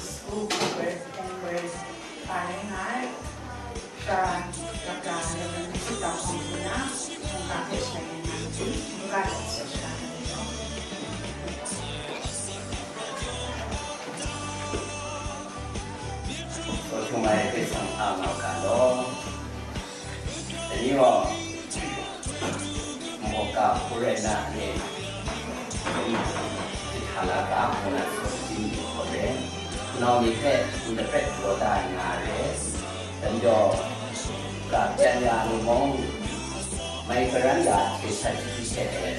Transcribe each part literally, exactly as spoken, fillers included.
School Congress, Congress, Parengai, Sharan, Doctor Reverend Sita Kongkuna, Mungka Pet Shayan Nanti, Mungka Pet Shayan Nanti. Sochumai Kaisang Ama Kalo. Anyway, Moka Purena ni Hala ka muna so di ko re. Nau ni pe interpret lo da na re. Dan jo ka pyan ya ni mong mai karan ya ke sa chi che e.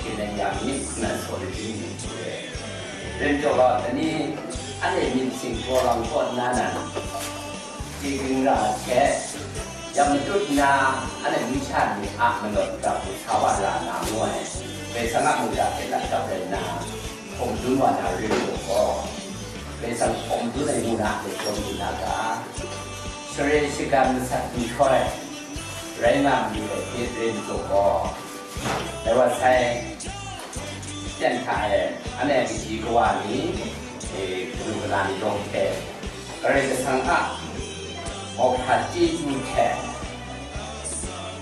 Ke nan ya mi kuna so di ni ko re. Ren jo ba tani ane min sing ko lang ko na nan. Chyeju ra ai hte, ya matut nna, anhte mungkan ni a manawt ga hku sa wa ra na ngu ai, Karai Kasang a mungga hte lat kap rai nna, hkum dun wa na ring u gaw, Karai Kasang hkum dun ai ngu na hte tawn lu na ga, share shagan masat nhtoi rai nga mayu ai hte rin u gaw, dai wa sai, Teng hta e, anhte kaji kawa ni, e, kanu kana ni yawng hte, Karai Kasang a mauhpa chyeju hte,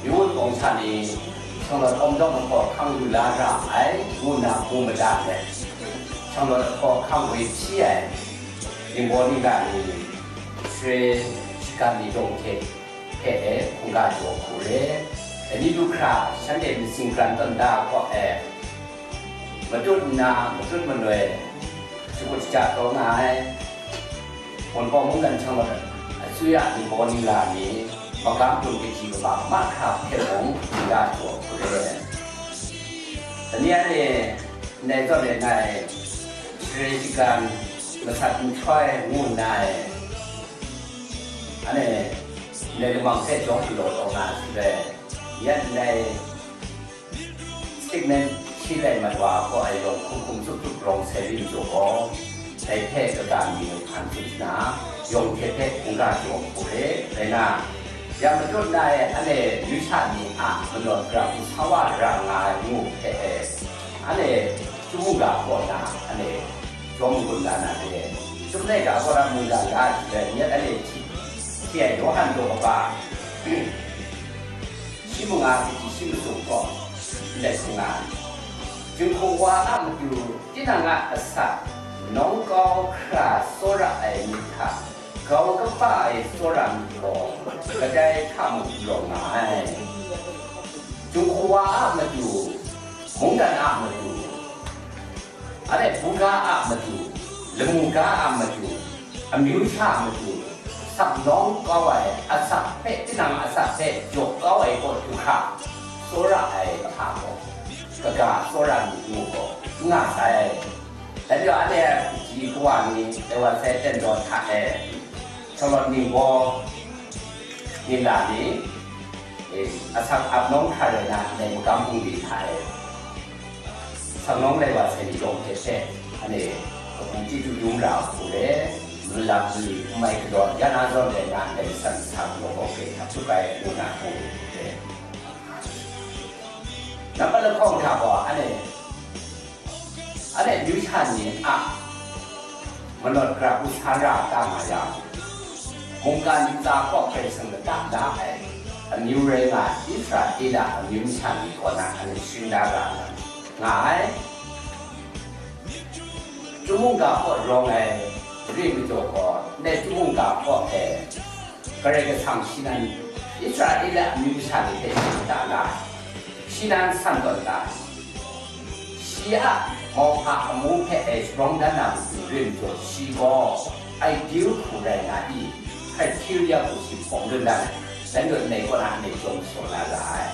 Yawut bawng hta ni shanglawt awm dawng ahkaw hkang lu la ra ai, ngu nna mu mada let, shanglawt ahkaw hkang woi hpyi ai, ningbaw ningga ni, share shagan ni yawng hte, hpe e hkungga jaw hku re. Dai ni du hkra, shanhte myit singkran tawn da kaw e, matut nna, matut maloi, shakut shaja taw nga ai, Wunpawng mungdan hkyang mat ai, asuya ningbaw ningla ni, magam gun kaji kaba mahkra hpe mung, hkungga jaw hku re. Dai ni anhte ndai zawn e ngai, share shagan, masat nhtoi ngu nna e, anhte ndai lamang hpe jawm galaw taw na shaloi, yan ndai statement hti lai mat wa gaw ai yawng hkum hkum tsup tsup rawng sai rin jaw gaw, dai hpe kaga mi hpan tsun nna, yawng hte hpe hkungga jaw hku re, rai na, ya matut na e anhte lusha ni a manawt gara hku sa wa ra nga ai ngu hpe e, anhte Chyum mungga kaw na anhte jawm gun la na re. Chyum nai ga kaw na mungga la ai hte, nyet anhte hti, hti ai Yawhan daw kaba, shi manga kaji shi masum gaw, ndai hkung nga ai. Jinghku wa a matu, tinang a asak, nawng kau hkra tsawra ai myit hta, grau kaba ai tsawra myit gaw, kadai hta mung galaw nga ai. Jinghku wa a matu, mungdan a matu, anhte buga a matu, lamu ga a matu, amyu sha a matu, sak nawng kau ai asak hpe, tinang asak hpe jaw kau ai kaw du hkra, tsawra ai hpa gaw, kaga tsawra myit ngu gaw, n nga sai. Dai majaw, anhte a kaji kawa ni, dai wa sai ten daw hta e, shalawt ningbaw, ningla ni, e, asak ap nawng hkra rai na, ndai magam bungli hta e, Sak nawng lai wa sai ni yawng hte hte, anhte kabu chyeju dum ra hku re, malap li n mai galaw ya na zawn rai nga, ndai san sa galaw gaw, grai hta tsup ai, ngu na hku re. Nampat lahkawng hta gaw, anhte, anhte amyu sha ni a manawt gara hku sa ra ta nga yang, mungkan ntsa kaw Karai Kasang lata la ai amyu rai nga ai Israela amyu masha ni kaw na anhte shing da ra ai. Nga ai. Chyum mungga kaw rawng ai re majaw gaw, ndai Chyum mungga kaw e Karai Kasang shi nan Israela amyu masha ni hpe shing da la ai, shi nan san tawn da ai. Shi a mauhpa amu hpe e sharawng dan na matu re majaw, shi gaw ideal hku rai nga i, criteria hku shi hpawng dun dan ai, dan gaw ndai kaw na anhte jawm shaw na ra ai.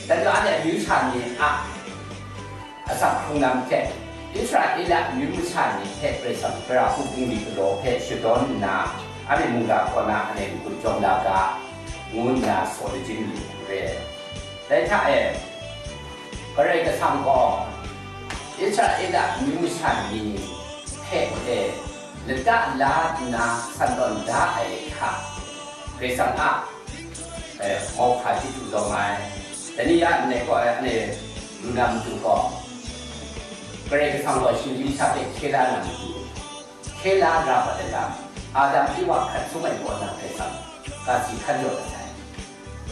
Dan gaw anhte amyu sha ni a asak hkrung lam hte, Israela amyu masha ni hpe Karai Kasang gara hku bungli galaw hpe shadawn nna, anhte mungga kaw na anhte n-gun jawm la ga, ngu nna saw lajin lu hku re. Dai hta e, Karai Kasang gaw Israela amyu masha ni hpe e lata la nna san tawn da ai hta, Karai Kasang a, e, mauhpa chyeju lawm ai. Dai ni ya nne gaw, e, anhte lu na matu gaw, Karai Kasang gaw shinggyim sha hpe hkye la na matu, Hkye la ra mat ai lam, Adam Ewa hkat sum ai kaw na Karai Kasang ga si hkan jaw dat sai.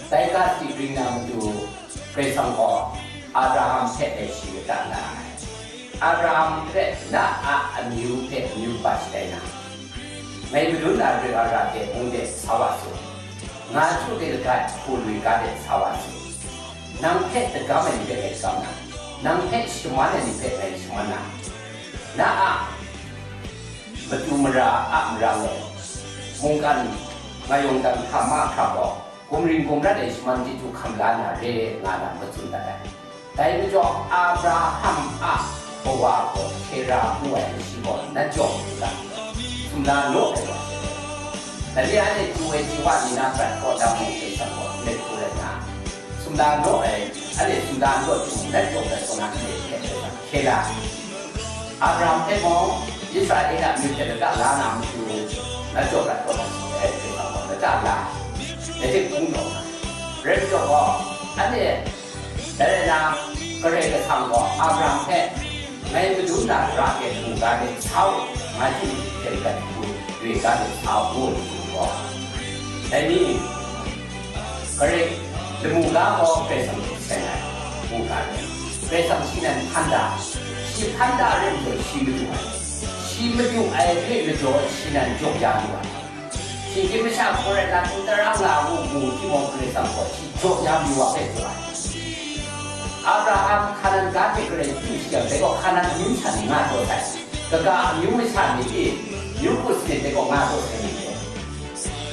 Dai ga si ring na matu, Karai Kasang gaw Abraham hpe dai shi kata la ai. Abraham hpe na a amyu hpe amyu ba shatai na, ngai madun na re wa ra de mung de sa wa su, nga htu de laga hku lui ga de sa wa su, nang hpe dagam ai ni hpe ngai dagam na, nang hpe shaman ai ni hpe ngai shaman na, na a matu mara a marang e, mungkan ngayawng dan hta mahkra gaw, gumring gumrat ai shaman chyeju hkam la na re, nga na matsun dat ai. Dai majaw, Abraham a kawa gaw Tera ngu ai, shi gaw na jaw u ga, sumla naw ai wa. Dai re ai, chyu ai chyu wa ni na prat kaw da mu, Karai Kasang gaw n rai hku rai na, sumla naw ai, anhte sumla naw ai hte mung, na jaw ai kaw na hte hte hte hte hte la ai. Abraham hpe mung, Israela amyu hte lata la na matu, na jaw ai kaw na hte hte hte hte hte la ai. Dai hte hpung taw na, rai majaw gaw, anhte dai rai na, Karai Kasang gaw Abraham hpe, ngai madun na ra e mu ga de sa u, nga hte hte gat hku re ga de sa u, ngu ai gaw, dai ni, Karai lamu ga gaw Karai Kasang hte seng ai, mu ga de, Karai Kasang shi nan hpan da, shi hpan da rai majaw, shi madu ai, shi madu ai rai majaw, shi nan jaw ya lu ai. Shinggyim masha hku rai na, n tara nga mu mu timung, Karai Kasang gaw shi jaw ya mayu wa hpe jaw ai. Abraham Hkanan ga hte Karai chyu shi yang, dai gaw Hkanan amyu masha ni nga taw sai. Kaga amyu masha ni e, yu hku sanit dai gaw nga taw sai ni e.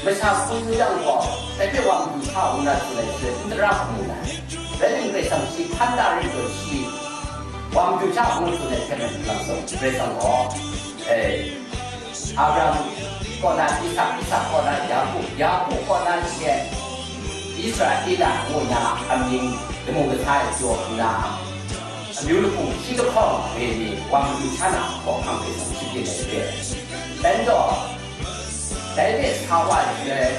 Masha hku yu yang gaw, dai hpe wa madu hta hkungga tsun ai hte n tara hkrum ai. Rai timung, Karai Kasang shi hpan da rai taw, shi wa madu hta hkungga tsun ai hte maren lang taw, Karai Kasang gaw, e, Abraham kaw na Isak, Isak kaw na Yaku, Yaku kaw na shi e Israela ngu na amying lamu kasa e jaw nna, amyu lahpung shi lahkawng re ni wa madu sha na hkawhkam hpe mung shi byin ai re. Dai majaw, dai hte sa wa ai shaloi,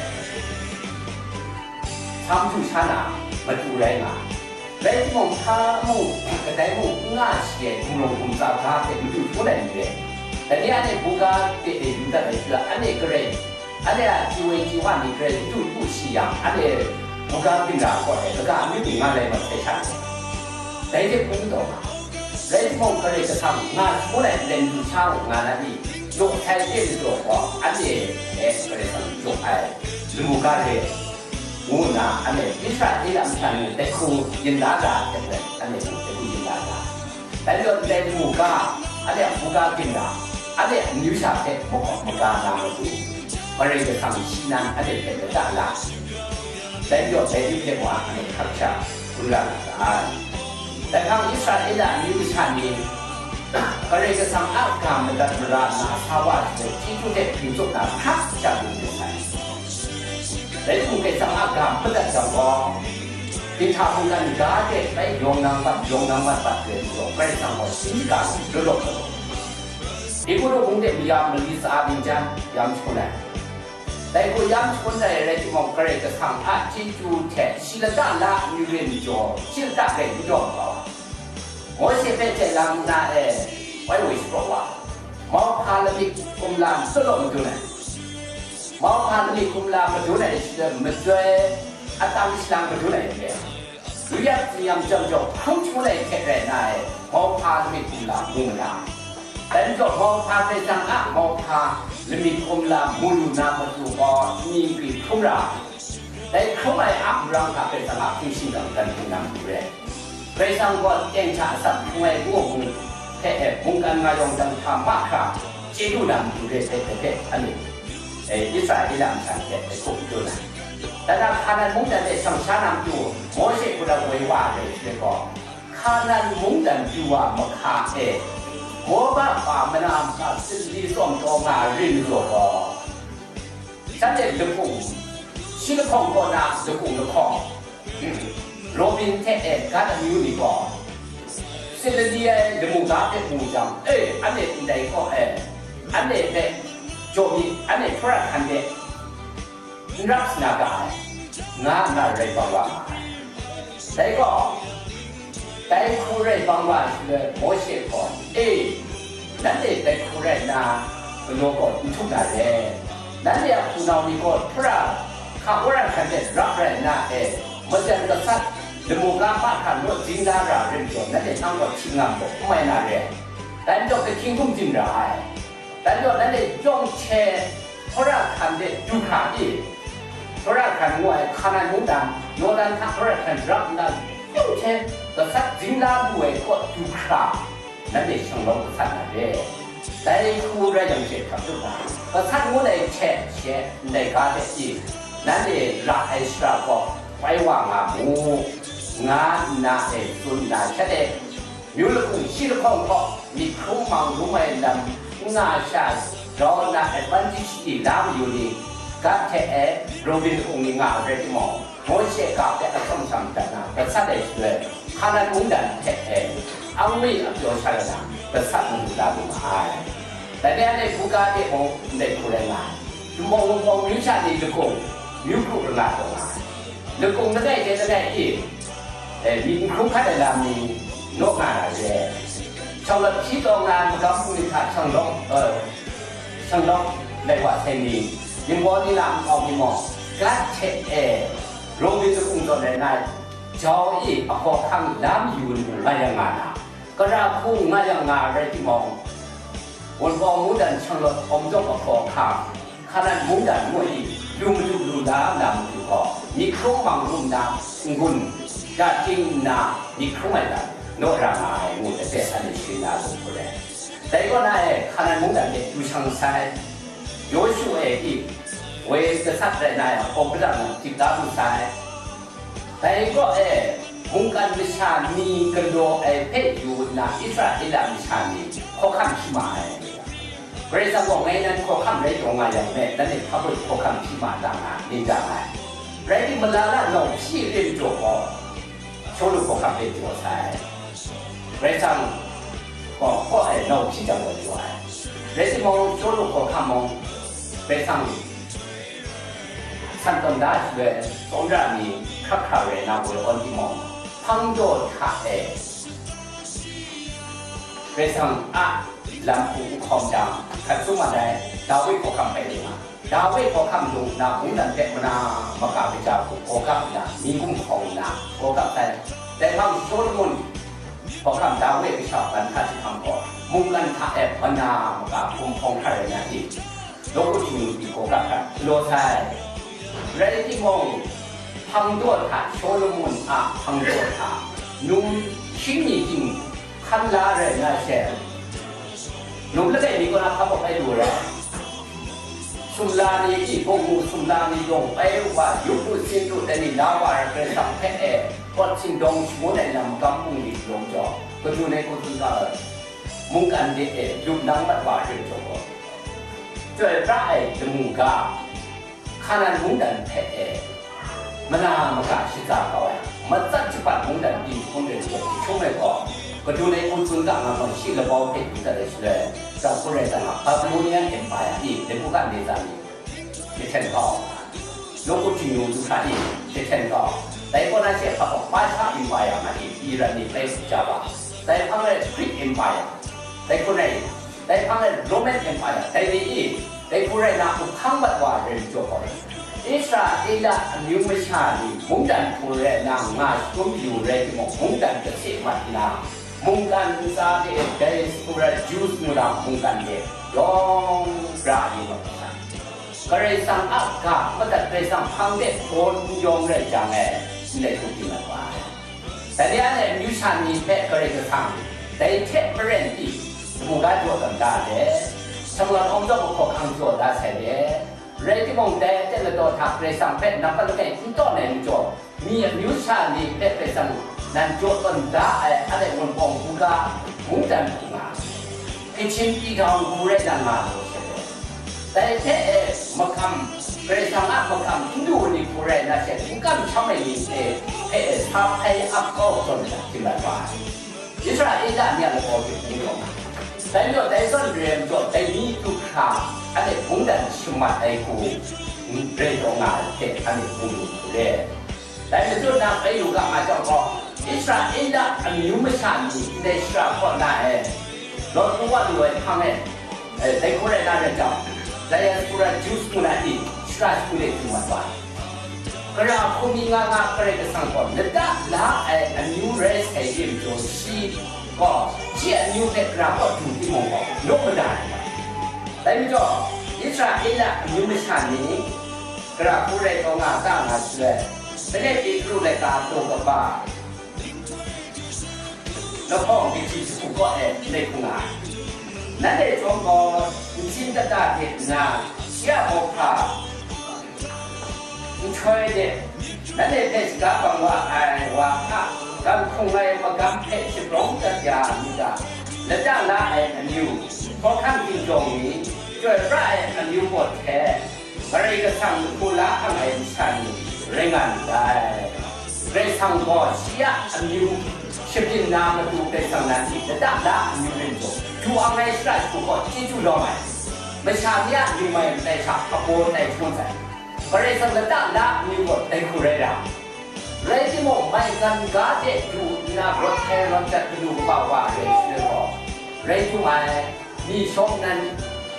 sa madu sha na matu rai nga ai. Rai timung, hpa mung, kadai mung n nga shi ai gumrawng gumtsa ga hpe madu hpun ai ni re. Dai ni anhte buga de e yu dat ai hte, anhte Karai, anhte a chyu ai chyu wa ni Karai n du n du shi yang, anhte buga ginra kaw e kaga amyu ni nga lai mat sai sha ni? Dai hte hpung taw nga. Rai timung, Karai Kasang nga shagun ai nlen du sha u nga na ni? Jaw sai hte majaw gaw, anhte e Karai Kasang jaw ai lamu ga re. Ngu nna, anhte Israela masha ni dai hku yin la ga ai hte maren, anhte mung dai hku yin la ga ai. Dai majaw ndai lamu ga, anhte a buga ginra, anhte amyu sha hpe makawp maga na matu, Karai Kasang shi nan anhte hpe lata la ai. Dai majaw dai ni hte wa anhte hkap sha gun ra na ra ai. Dai hpang Israela amyu masha ni Karai Kasang a ga madat mara na sa wa ai hte, chyeju hte hpring tsup na hkap sha gun yu sai. Rai timung, Karai Kasang a ga madat jang gaw, dinghta mungkan ga de bai yawng nang mat, yawng nang mat mat re majaw, Karai Kasang gaw shi kaga law law law, Egutu mung de mayam mali tsa byin jan, yam shangun ai. Dai hku yam shangun ai rai timung, Karai Kasang a chyeju hte shi lata la amyu re majaw, shi lata rai n jaw ai. Mawshe hpe hte lang nna e, woi woi shapraw wa, mauhpa lamik kumla n tsawlaw madun ai. Mauhpa lamik kumla madun ai shaloi, majoi atam shalang madun ai n re. Luyat tsinyam jawm jaw hkrum shangun ai hte rai nna e, mauhpa lamik kumla mu mada. Dai majaw, mauhpa Karai Kasang a mauhpa lamik kumla mu lu na matu gaw, ningri hkrum ra ai. Dai hkrum ai a marang hta Karai Kasang a hpung shingkang dan hpung na matu re. Karai Kasang gaw teng hta atsam hkrung ai ngu mung hpe e, mungkan nga yawng dan hta mahkra chyeju na matu re hpe, hpe, hpe, anhte, e, Israela masha ni hpe dai hku n tsun ai. Dan na Hkanan mungdan de shang sha na matu, Mawshe hku na woi wa ai shaloi gaw, Hkanan mungdan pru wa mahka e, Moba pa mana nta sali tsawm taw nga ai rin majaw gaw, shanhte lakung, shi lahkawng kaw na lakung lahkawng, Rubin hte e Gad amyu ni gaw, sali ai lamu ga hpe mu jang, e, anhte ndai kaw e, anhte hpe jaw myit, anhte hkra hkan de, n rap sa na ga ai, nga nna rai bang wa ma ai. Dai gaw, dai hku rai bang wa ai shaloi, Mawshe gaw, E, nanhte dai hku rai nna, galaw gaw n htup na re. Nanhte a hpunau ni gaw hpara hka wora hkran de rap rai nna e, majan gasat lamu ga mahkra naw zing na ra rim jaw, nanhte nang gaw hkying ngam gaw n mai na re. Dai majaw, kahkying hkum zin ra ai. Dai majaw, nanhte chyawng hte hpara hkran de du hkra i, hpara hkran ngu ai Hkanan mungdan, Yordan hta hpara hkran rap nna, chyawng hte gasat zing la lu ai kaw du hkra, nanhte shanglawm gasat na re. Dai hku rai yang she hkap tup na, gasat ngut ai hte she ndai ga de i, nanhte ra ai shara gaw bai wa nga mu, nga nna e tsun nna, shanhte myu lakung shi lahkawng hkaw myit hkrung mang rum ai lam n nga ai sha, grau nna advantage i la mayu ni, Gad hte e Rubin lakung ni nga ai rai timung, Mawshe ga hpe atsawm sha madat na gasat ai shaloi, Hkanan mungdan hte e, angwi apyaw sha rai na, gasat mung la lu ma ai. Dai ni anhte buga de mung ndai hku rai nga ai. Wunpawng wunpawng myu sha ni lakung, myu kru rai nga taw nga ai. Lakung langai hte langai e, e, myit n hkrung hkat ai lam ni naw nga na re. Shanglawt hpyi taw nga ai magam hpung ni hta shanglawt, e, shanglawt lai wa sai ni, Ginbaw ni lam nkau ni mung, Gad hte e, Rubin lakung zawn rai nna, jau e, ahkawhkam la mayu ni mung nga yang nga na, kara hku nga yang nga rai timung, Wunpawng mungdan shanglawt hkawm jawng ahkawhkam, Hkanan mungdan ngu i, lu madu lu la na matu gaw, myit hkrung mang rum nna, n-gun, ja ting nna, myit hkrung ai lam, naw ra nga ai ngu, dai hpe anhte sharin na lu hku rai. Dai kaw na e, Hkanan mungdan de du shang sai, Yawshu e i, woi gasat rai na yang, hkawm gadang nang, dik da lu sai. Dai kaw e, mungkan masha ni galaw ai hpe yu nna, Israela masha ni hkawhkam hpyi ma ai. Karai Kasang gaw, "Ngai nan hkawhkam rai taw nga yang me, nanhte hpa baw hkawhkam hpyi ma ta nga, ning ta nga ai." Rai timung, malala nawng hpyi rim jaw gaw, Shawlu hkawhkam hpe jaw sai. Karai Kasang gaw, hkaw ai nawng hpyi jang gaw jaw ai. Rai timung, Shawlu hkawhkam mung, Karai Kasang san tawn da ai shaloi, tsawmra ni hkrak hkra rai na woi awn timung, hpang daw hta e Karai Kasang a lam hku n hkawm jang, hkrat sum mat ai, Dawi hkawhkam bai lu nga. Dawi hkawhkam dung nna, mungdan hpe mana maka kaja hku gawgap nna, mi gumhkawng nna gawgap sai. Dai hpang Shawlumon hkawhkam Dawi a kasha ban hta jahpang gaw, mungkan hta e mana maka gumhkawng hkra rai na i? Nawku htingnu pyi hkawhkam hkra galaw sai. Rai timung, hpang daw hta, Shawlumon a hpang daw hta, num shing ni ting hkan la rai nna she, num langai mi kaw na hpa baw bai lu ai. Sumla ni, i bungmu sumla ni yawng bai wa, yup lu, sin lu, dai ni la wa ai Karai Kasang hpe e, pawt sindawng shangun ai lam magam bungli lawm jaw, kadun ai hku tsun ga ai. Mungkan de e lup nang mat wa ai hte maren gaw, chyoi pra ai lamu ga, Hkanan mungdan hpe e mana maka shaza kau ai, matsat shapat mungdan pyi hkun rin hte jahtum ai gaw, kadun ai hku tsun ga nga gaw, shi labau hpe du dat ai shaloi, grau hkun rai nga, Babilonian Empire i, Nebukadneza ni jahten kau, nawku htingnu du hkra i, jahten kau, dai kaw na she hpa gaw, Pasha Empire nga i, Iran ni bai ja wa, dai hpang rai Greek Empire, dai hkun rai, dai hpang rai Roman Empire, dai ni i, dai hku rai na, up hkang mat wa ai rai majaw gaw, Israela amyu masha ni mungdan hku rai na nga shagun yu rai timung, mungdan kase mat nna, mungkan ntsa de diaspora Jews ngu na mungkan de yawng bra yu mat ga, Karai Kasang a ga madat Karai Kasang hpang de hkawn n yawng rai jang e, ndai hku pyi mat wa ai. Dai ni anhte amyu sha ni hpe Karai Kasang dai hte maren pyi, lamu ga jaw tawn da ai, shanglawt hkawm jawng ahkawhkam jaw da sai de, rai timung, dai aten ladaw hta Karai Kasang hpe nampat langai n tawn ai majaw, mi amyu sha ni hpe Karai Kasang nan jaw tawn da ai, anhte Wunpawng buga mungdan hku nga, Kachin pyi htau hku rai na nga law she, dai hte e mahkam, Karai Kasang a mahkam n du ai ni hku rai na she, n kamsham ai ni hte hpe e sa hpai ap kau tawn ai hta hkyen dat wa ai. Israela ni a lagaw hpe hpung taw nga, dai majaw dai zawn re ai majaw, dai ni du hkra, anhte mungdan shamat ai hku rai taw nga ai hte, anhte hpung lu hku re. Dai majaw na bai lu ga nga jang gaw, Israela amyu masha ni ndai shara kaw na e, lawt lu wa lu ai hpang e, Dai hku rai na rai jang, diaspora Jews ngu na i, shara shagu de hkrum mat wa ai. Gara hku mi nga nga Karai Kasang gaw lata la ai amyu rai sai re majaw, shi gaw shi amyu hpe gara kaw du timung gaw, naw mada ai. Dai majaw, Israela amyu masha ni, gara hku rai taw nga ta nga shaloi, Sanet Petru laika daw kaba, lahkawng kaji shagu kaw e ndai hku nga ai. Nanhte chyawm gaw, nsin kata hte nna, shi a mawhpa nhtoi de, nanhte hpe shaga bang wa ai wa a gam hkrung ai magam hpe shabrawng dat ya mi ga, lata la ai amyu, hkawhkam hkinjawng ni, chyoi pra ai amyu gaw hte, Karai Kasang lahku la ang ai masha ni rai nga myit dai. Karai Kasang gaw shi a amyu shabyin na matu Karai Kasang nan hte lata la amyu rin jaw, du ang ai shara shagu gaw chyeju lawm ai. Masha ni a amyu mai matai hta abaw tai hkrum sai. Karai Kasang lata la amyu gaw dai hku rai ra. Rai timung, maigan ga de du nna rawt hkai rawt jat kanu kaba wa re shaloi gaw, rai hkrum ai. Mi shawng nnan,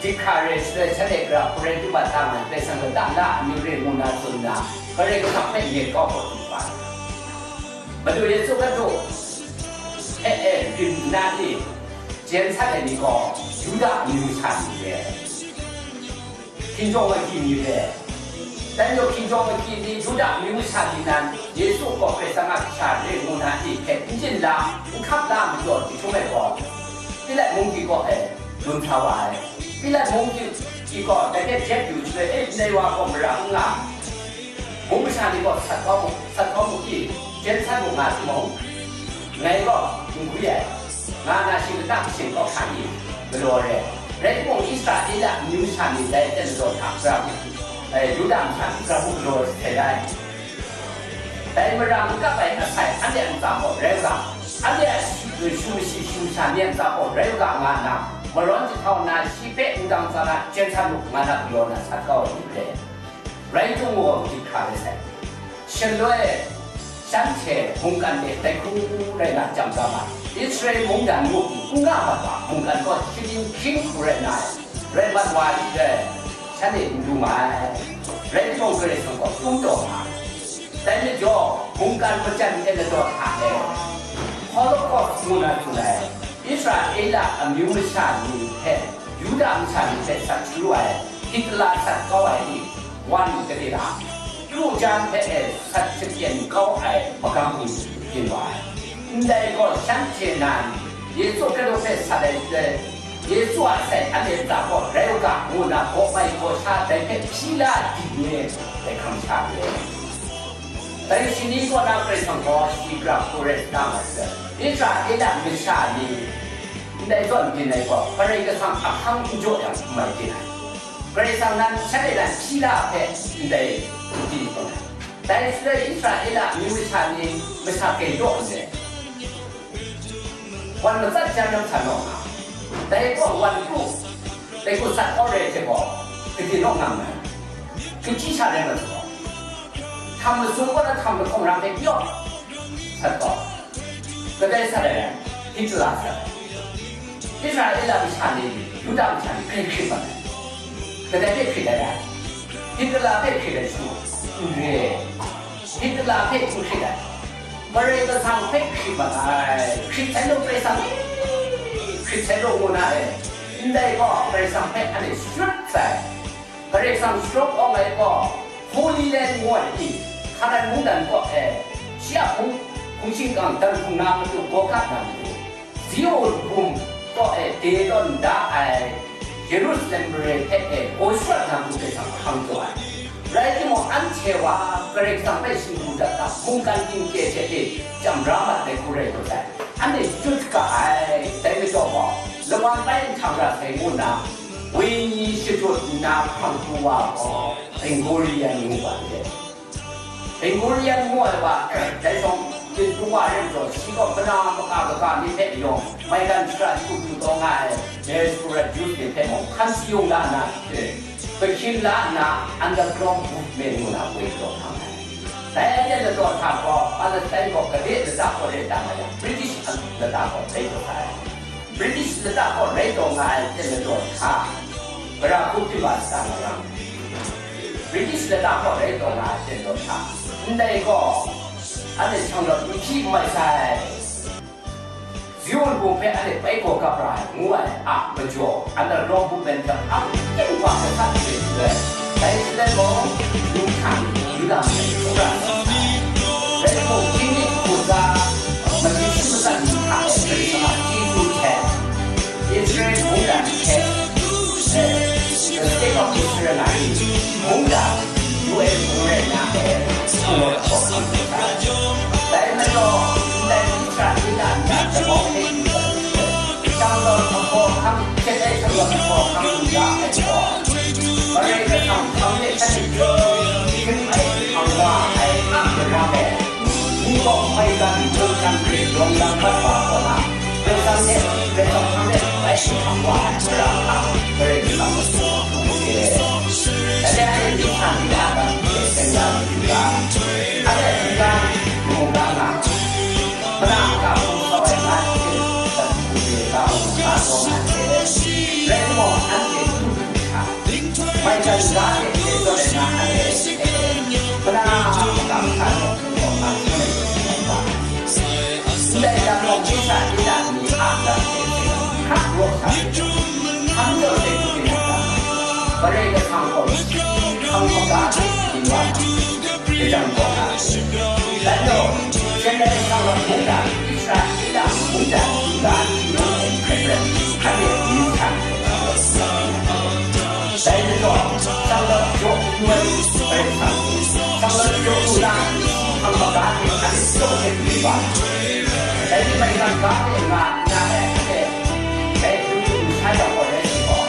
dik hkra re shaloi, shanhte gara hku rai du mat ta nga, Karai Kasang lata la amyu re ngu na tsun nna, Karai Kasang hpe yen kau hkawt lu ai. Madu Yesu Hkristu hpe e rim nna i, jen sat ai ni gaw, Yuda amyu masha ni re, hkinjawng ahkying ni re, dai majaw hkinjawng ahkying ni, Yuda amyu masha ni nan, Yesu gaw Karai Kasang a kasha re ngu na i hpe n chyin la, n hkap la majaw, jahtum e gaw, Pilat munggyi kaw e dun sa wa ai. Pilat munggyi gaw dai hte jet yu shaloi, e, ndai wa gaw mara n nga, mung masha ni gaw sat kau mu, sat kau mu i, jen sat mu nga timung, ngai gaw n gwi ai, nga na shi lata kashin kaw hkra i galaw ai. Rai timung, Israela amyu masha ni dai aten ladaw hta gara hku, e, Yuda masha ni gara hku galaw sai da ai. Dai mara n kap ai asai anhte a ntsa gaw rai u ga, anhte a shu, shu mashi shu masha ni a ntsa gaw rai u ga, nga nna, marawn jahtau nna shi hpe wudang tsa na jen sat mu, nga na galaw na sat kau ai ni re. Rai htung gaw dik hkra rai sai. Shaloi, shanhte mungkan de dai hku rai na jam ga ma, Israel mungdan mu n nga mat wa, mungkan gaw shinggyim hkying hku rai na ai, rai mat wa ai hte, shanhte n du ma ai. Rai timung, Karai Kasang gaw tum taw ma ai. Dai majaw, mungkan majan e ladaw hta e, Holocaust ngu na tsun ai, Israela amyu masha ni hpe, Yuda masha ni hpe sat sharu ai, Hitler sat kau ai ni, wan gade la, kru jan hpe e sat shapyen kau ai magam ni byin wa ai. Ndai gaw shanhte nan, Yesu Hkristu hpe sat ai shaloi, Yesu a sai anhte ntsa gaw rai u ga, ngu nna gaw mai gaw sha dai hpe hpyi la di ni, dai hkang sha re. Dai shani kaw na Karai Kasang gaw shi gara hku rai sa nga sai. Israela masha ni ndai zawn byin ai gaw, Karai Kasang ahkang n jaw yang n mai byin ai. Karai Kasang nan shanhte nan hpyi la hpe ndai byin ai. Dai shaloi Israela amyu masha ni masha gai daw ndai, wan matsat jan na hkra naw nga, dai gaw wan kru, dai gaw sat kau rai hte gaw, gade naw nga nngai, kachyi sha rai mat gaw, htam masum kaw na htam lahkawng ram hte pyaw sat gaw, kadai sat ai rai, Hitler sat ai. Israela masha ni, Yuda masha ni, hkrit hkrit mat ai. Kadai hpe hkrit ai rai? Hitler hpe hkrit ai shu? N re. Hitler hpe n hkrit ai. Karai Kasang hpe hkrit mat ai. Hkrit sai law, Karai Kasang e hkrit sai law, ngu na e. Ndai gaw Karai Kasang hpe anhte shut sai. Karai Kasang sharawng awng ai gaw, Holy Land ngu ai ni, Hkanan mungdan kaw e, shi a hpung, hpung shingkang dan hpung na matu, Golgotha na matu, Zion hpung kaw e de tawn da ai Jerusalem mare hpe e gaw shut na matu Karai Kasang hkang jaw ai. Rai timung, anhte wa Karai Kasang hpe shinggu dat da, mungkan ginchye hte e jam ra mat ai hku rai taw sai. Anhte jut ga ai, dai majaw gaw, lawan bai nhtang ra sai ngu nna, wenyi shajut nna hpang pru wa gaw, Ben Gurion ngu ga ndai. Ben Gurion ngu ai wa, dai shawng, byin pru wa rai majaw, shi gaw mana maka kaga ni hpe yawng, maigan shara shagu du taw nga ai, diaspora Jews ni hpe mung hkan sayung la nna, eh, gumhpraw la nna, underground movement ngu na woi lawm hkang ai. Dai aten ladaw hta gaw, Palestine gaw gade lata kaw re da nga yang, British lata gaw bai taw sa ai. British lata kaw rai taw nga ai hte madaw hta, gara hku hpyi wa sa nga yang, British lata kaw rai taw nga ai hte madaw hta, ndai gaw, anhte shang rawt n hpyi n mai sai. Zion hpung hpe anhte bai gaw gap ra ai, ngu ai a majaw, underground movement hta hpang ting wa gasat re ai. Dai hte mung, Yuda hte Yuda hte Yuda hte, rai mung, hkying mi hku tsa, mali shi matsat ni hta e Karai Kasang a chyeju hte, Israel mungdan hte, eh, the state of Israel a mungdan, U N mung rai na e, hpung rawt hkawhkam hkrit ai. Dai majaw, ndai Israela nta labau hpe yu ai, shang rawt ahkawhkam, hpyen ai shang rawt ahkawhkam lu ya ai gaw, Karai Kasang hpang de shan hkring ai hpang wa ai a mara e, ni gaw hkoi gan, mungkan hte rawng lang mat wa kaw na, Karai Kasang hte, Karai Kasang hpang de bai hpang wa ai mara hta, Karai Kasang a hpung hte, dai hte anhte myi hta myi a lam hte seng la yu ga, anhte n ga, mung ga nga, mana a hpung kau ai nga hte, dat hku de ga mung ga taw nga hte, rai timung, anhte du hkrit hkra, maigan ga de hte zawn ai na anhte hte, mana a makam hta nawk hkrum gaw, nga hkrum ai hte hkrum ga ai. Ndai lam gaw Israela ni a lam hte hkrak rawt sa ai. Hkam jaw sai hku ning a ta? Karai Kasang gaw shi hkang maga hte byin wa na, lajang gaw nga ai. Dan gaw, Shaloi shang rawt mungdan, Israela mungdan, Yuda hti num hte hkrai hkrai, anhte amyu htan hte rawt sa ai. Dai majaw, shang rawt jaw n lu ai, Karai Kasang, shang rawt jaw lu na, shi hkang maga hte anhte jaw hte byin wa na, dai ni maigan ga hte nga nna e anhte dai hpung hte n sha yang gaw rai sa gaw,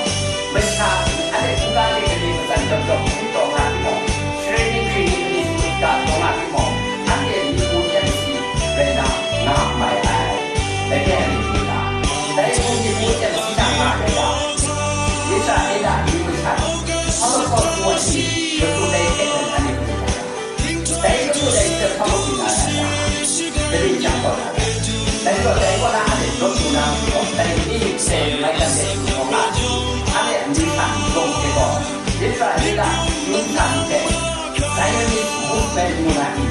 masha ni anhte hkungga de gade matsan dawp dawp hpung taw nga timung, sarai ni hkring ni gade shakut ga taw nga timung, anhte myit mu teng si rai na nga mai ai. Dai hte anhte hpung ga, dai hpung myit mu teng si na nga rai ga, Israela amyu masha ni, Holocaust ngu ai ni, matu dai hte mung anhte hpung ga ai. Dai matu dai hte hpa matu na na ta? Dai ni jang kaw na ta? Dai gaw, dai kaw na anhte lawt lu na gaw, dai ni hpe mai dan de lu hkawm nga, anhte amyu hta n lawm hte gaw, Israela mungdan hte Zionist movement ngu na ni,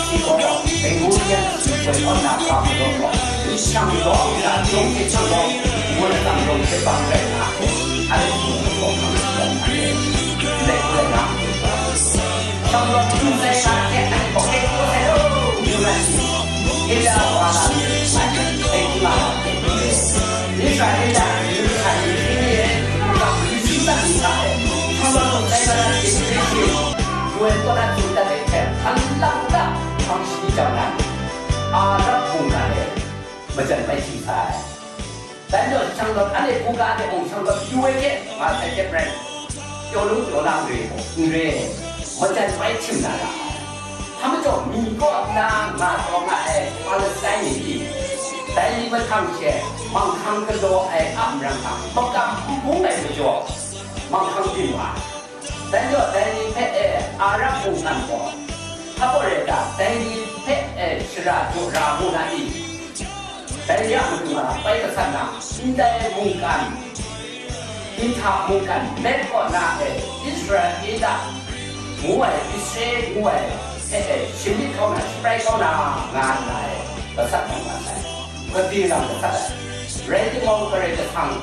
shi gaw Bengalian sut woi kaw na hpa majaw gaw, shang rawng hta jawng hte shang rawng, ngun atsam rawng hte bang rai nga hte, anhte hpung hkawhkam hkawm nga hte, ndai hku rai nga hte, Shang rawt hkrum sai sha hte anhte gaw, "Hkoi hkrum sai law," ngu na shi? Hkye da wa na, anhte hkoi hkrum nga na hte hkrum ai. Israela ni hta ni hpyi ni e, mungkan ni si mat ni hta e, shang rawt hkrum sai sha na hte hkrum ai hte, U N kaw na tsun dat ai hte, hkan lang u ga, hpang shani jang na, Arab mungkan e majan bai htim sai. Dai majaw, shang rawt anhte hkungga hte mung shang rawt yu ai hte, nga sai hte maren, pyaw lung pyaw lang re gaw, n re ai, majan bai htim na ra ai. Hpa majaw, mi kaw nna nga taw nga ai Palestine ni pyi, dai ni mahtang she, manghkang galaw ai a marang hta, makam n bung ai majaw, manghkang byin wa ai. Dai majaw, dai ni hpe e Arab mungkan gaw, hpa gaw rai ta, dai ni hpe e shara jaw ra mu na i? Dai ni a matu nga bai gasat na, ndai mungkan, Inta mungkan met kaw na e Israela ngu ai, Israel ngu ai hpe e shamyit kau na, shabrai kau na, nga nna e gasat na nga sai. Gade lam gasat ai. Rai timung, Karai Kasang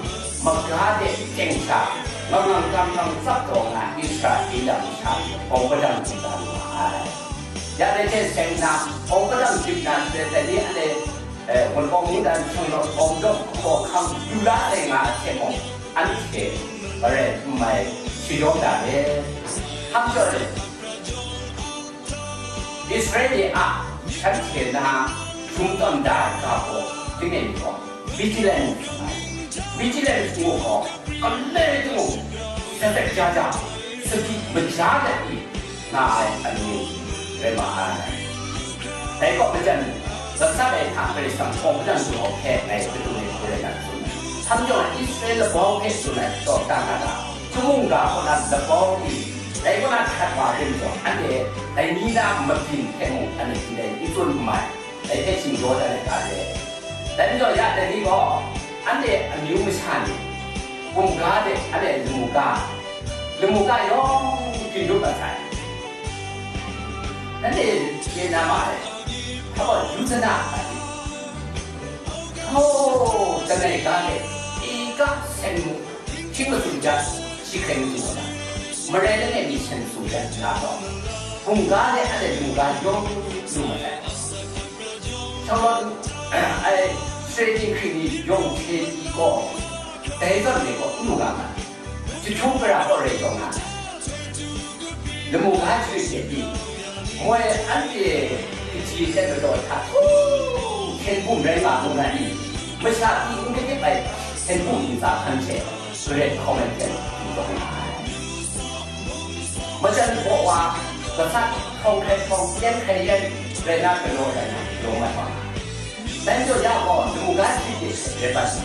maga de teng sha, mangang kam hkang tsap taw nga Israela masha ni hkawm padang dip na nga ai. Ya dai hte seng nna, hkawm padang dip na, dai ni anhte, eh, Wunpawng mungdan shang rawt hkawm daw hkaw hkam yu la ai nga ai hte mung, anhte marai n mai shayawm da ai. Hkam jaw e, Israel ni a shanhte na hkrung tawn da ai ga gaw, tinang gaw, vigilance nga ai. Vigilance ngu gaw, galoi rai timung, satsat ja ja, sadi maja dat i nga ai amyu rai ma ai. Dai gaw majan gasat ai hta Karai Kasang hkawm padang du ai hpe ngai kadun ai hku rai na tsun ai. Hkam jaw na Israel labau hpe tsun ai, taw ta nga ta? Chyum mungga kaw na labau i, dai kaw na hkrat wa re majaw, anhte dai ni na mabyin hpe mung anhte hpyi dai n tsun n mai, dai hpe shingdaw dat ai ga re. Dai majaw ya dai ni gaw, Anhte amyu masha ni, hkum ga de, anhte lamu ga, lamu ga yawng hpyi dum mat sai. Nanhte chye na ma ai, hpa gaw yu sana a ni? Hkaw, langai ga de, ika sen mu, hkying masum jan, shi hkrai n du ai, marai langai mi sen sum jan nna gaw, hkum ga de, anhte lamu ga yawng lu mat ai. Shawng law, ai, sare dinghpring ni yawng hte pyi gaw, dai zawn re gaw, n mu ga ma, jahtum gara gaw rai taw nga ai. Lamu ga jahtum hte pyi, moi anhte kaji hte madaw hta, hkyen bum rai nga mu na ni? Masha pyi n kadip ai hkyen bum ntsa hkan hte, Garen hkawm ai hkyen bum taw nga ai. Majan baw wa, gasat hkawng hkrai hkawng, yan hkrai yan, rai na galaw rai na, galaw mat wa. Dai majaw ya gaw, lamu ga shi hte rai bat na.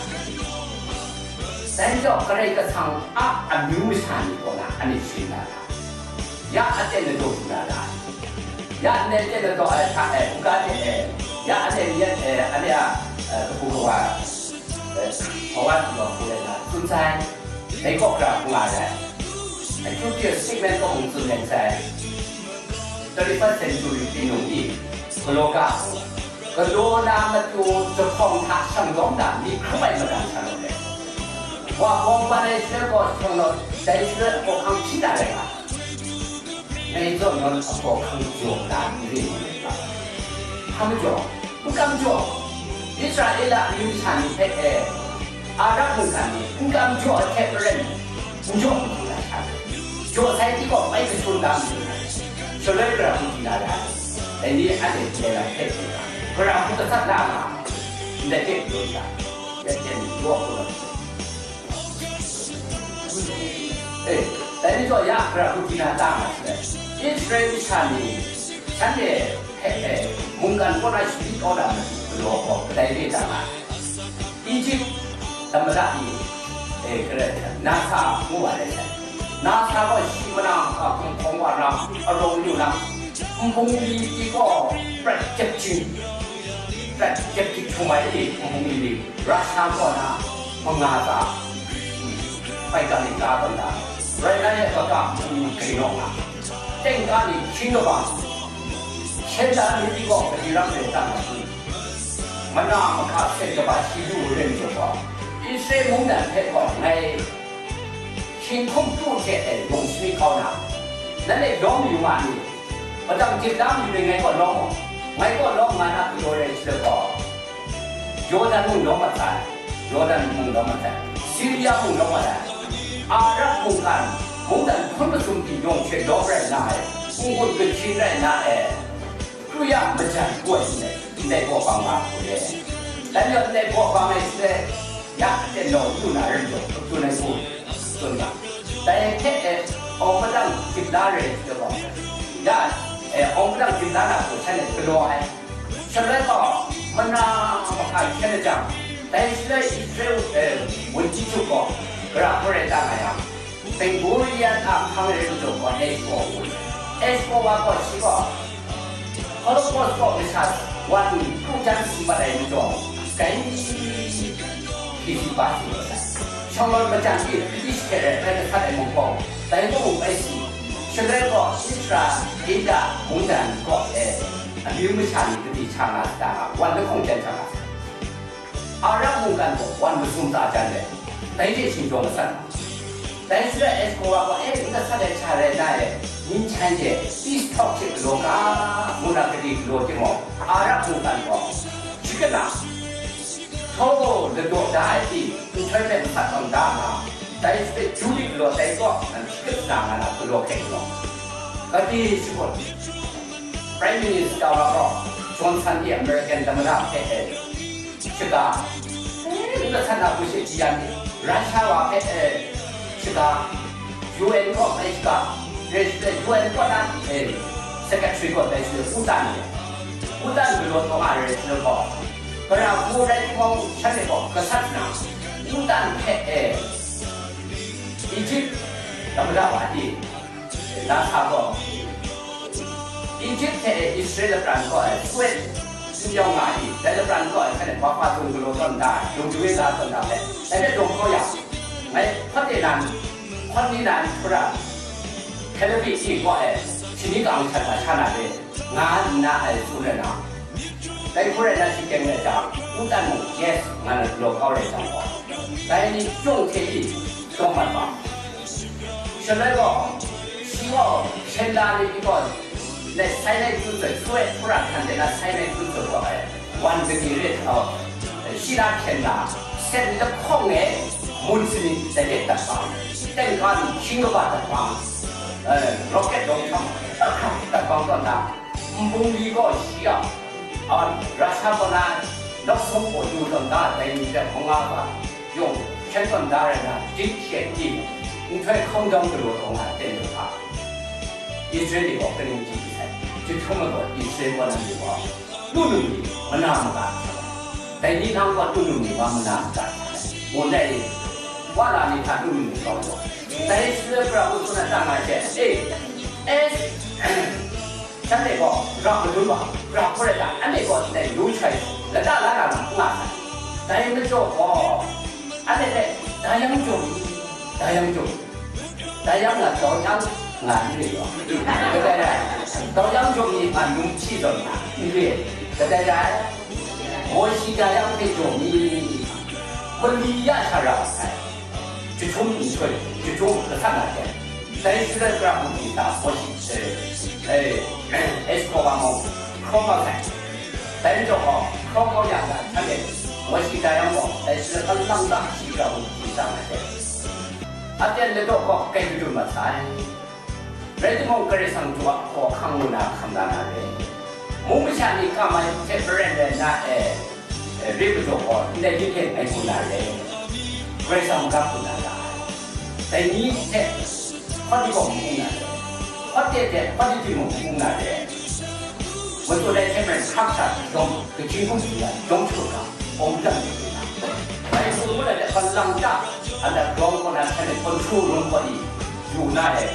Dai majaw, Karai Kasang a amyu masha ni kaw na, anhte sharin na ra? Ya aten na daw du na ra? Ya ndai ten na daw ai hta e, hkungga de e, ya anhte n yet e, anhte a, eh, kabu kawa, eh, kawa du gaw hku rai na, tsun sai. Dai gaw gara hkung nga ai. Acute statement kaw mung tsun len sai. Thirty-first century byin nung i, galaw ga, galaw na matu jahpawng hta shanglawm na mi hkrum ai magang shanglawm ai. Wa bawng ban ai shaloi gaw shanglawm, dai shaloi hkawhkang hpyi na rai nga. Ngai zawn nawn hkawhkang jaw na n rin ai ga. Hpa majaw, n kam jaw, Israela amyu masha ni hpe e, Arab mungkan ni n kam jaw ai hte maren, n jaw hku na sha, jaw sai hte gaw bai kashun da mayu na, shaloi gara hku di na ra ai. Dai ni anhte ndai lam hpe hte ga, gara hku gasat la nga, ndai hte pru ga, ya ten jaw hku na. E, dai ni gaw ya gara hku di na ta nga sai. Israel masha ni, shanhte hpe, e, mungkan kaw na shabi kau na matu galaw gaw kadai re ta nga ai. Egypt tamada ni, e, kare, Nasa ngu wa ai sai. Nasa gaw shi mana, a, hkum hkawng wa na, arawng yu na, nbung li pyi gaw prat jep jing, prat jep jing htum ai ni, nbung li ni, Russia kaw na, manga ta, bai ga ni ga tawn na, rai na ya ga ga, nbung li grai naw nga. Tengka ni hkying kabang, shen da ni pyi gaw, gadi rang rai ta nga hku. Mana mahka hkyen kaba shi lu rim jaw gaw, Israel mungdan hpe gaw ngai hkying hkum pru hte e lung shamin kau na, nanhte lawm yu nga ni? Madang jip la mayu ni ngai kaw lawm gaw, ngai kaw lawm nga na galaw rai shaloi gaw, Jordan mung lawm mat sai, Jordan mung lawm mat sai, Siria mung lawm mat ai, Arab mungkan, mungdan hpun masum pyi yawng hte lawm rai na ai, n-gun gahkyin rai na e, kru ya majan kau ai ndai, ndai gaw bang nga hku re. Dai majaw ndai gaw bang ai shaloi, ya aten naw lu na rim jaw, tsun ai hku tsun ga. Dai hte e, awng madang jip la re ai shaloi gaw, ya, e, awng madang jip la na hku shanhte galaw ai. Shaloi gaw, mana mahka hkyen lajang, dai shaloi Israel, e, wunji htuk gaw, gara hkawm rai ta nga yang, Ben Gurion a hpang e rai majaw gaw, Eshkol ngu ai. Eshkol wa gaw shi gaw, Holocaust kaw masha wan kru jan si mat ai majaw, dai hpyi si ba si mat ai. Shawng lawn majan pyi, British hte rai bai gasat ai mung gaw, dai mung bai si. Shaloi gaw, Israel, Yuda mungdan kaw e, amyu masha ni kadi sha nga sa ta nga, wan lahkawng jan sha nga sa. Arab mungkan gaw wan masum tsa jan let, dai hte shingtawng gasat nga. Dai shaloi Eshkol wa gaw, e, n gasat ai hta rai na e, nyin hkyen hte peace talk hte galaw ga, ngu na gadi galaw timung, Arab mungkan gaw, shakut na, htaw ladaw da ai pyi, nhtoi hpe masat tawn da nna, dai shaloi Judi galaw dai kaw, nan shakut na nga na galaw hkrai galaw. Gadi shakut, Prime Minister wa gaw, Johnson e American tamada hpe e, shaga, e, n gasat na hku she di ya ni, Russia wa hpe, e, shaga, U N kaw bai shaga, rai shaloi U N kaw na, e, Secretary kaw bai shaloi Bhutan ni, Bhutan galaw taw nga rai shaloi gaw, gara hku rai timung, shanhte gaw gasat nna, Bhutan hpe, e, Egypt tamada wa ni, Nasa gaw, Egypt hte Israel lapran kaw ai Suez yawng nga i, dai lapran kaw ai hkrai wa hpa zung galaw tawn da ai, lung jawin la tawn da ai, dai hpe dawng kau yang, ngai hpawt e nan, hpawt ni nan hkra, hkrai labi shi kaw ai, shani kang shat na sha na re, nga nna ai tsun rai na. Dai hku rai na shi teng rai jang, u tan mung, yes, nga na galaw kau rai jang gaw, dai ni chyawng hte i, dawng mat wa. Shaloi gaw, shi gaw, Shenla ni gaw, Sinai hkru tsoi, Suet hkru htan de na Sinai hkru tsoi gaw, wan kani re hta, shi na hpyen na, sen lahkawng e, mun sani dai de dat bang, tengka ni hkying kaba dat bang, rocket dawng hkam, dat bang tawn na, nbungli gaw shi a, a, Russia kaw na, nawk sawng gaw du tawn da, dai ni hpe hkawng nga ga, yawng hkyen tawn da rai na, jin she di, nhtoi hkawng dawng galaw taw nga ai ten lu hta, Israel ni gaw kaning chyi sai, jahtum ai gaw Israel kaw na ni gaw, lu lu ni, mana maga ai, dai ni nang gaw lu lu ni wa mana maga ai, ngu nai, wa la ni hta lu lu ni kau jaw, dai shaloi pra u tsun ai ta nga she, e, e, Shanhte gaw, ra madun wa, ra hkru rai ta, anhte gaw ndai yu shai, lata la na lam n nga sai. Dai majaw gaw, anhte hpe, da yang jaw mi, da yang jaw mi, da yang na dau yang nga n re gaw, kadai rai, dau yang jaw mi nga num hpyi zawn nga n re, kadai rai, Mawshi da yang hpe jaw mi, mali ya sha ra ai. Jahtum nhtoi, jahtum gasat na hte, dai shaloi pra mung ni ta Mawshi, eh, eh, Eshkowa mung, hkraw kau sai. Dai majaw gaw, hkraw kau ya ga, shanhte, Mawshi da yang gaw, dai shaloi kalang ta shi pra mung ni ta na hte, aten ladaw gaw kai kadun mat sai. Rai timung, Karai Kasang Madu a hkaw ahkang lu na hkam la na re. Mung masha ni kam ai hte maren rai na e, e, rit majaw gaw, ndai ni hte ngai hpung na re. Karai Kasang magap hpung na ra ai. Dai ni hte hpawt ni gaw n hpung na re. Hpawt de hte hpawt ni timung n hpung na re. Matsun ai hte maren hkak sha jawm, kachyin hkum hpyi ai, jawm shagun ga, hkawm jan hpyi na. Bai hpung ngut ai hte galang ta, underground kaw na hkrai control room kaw ni, yu na e.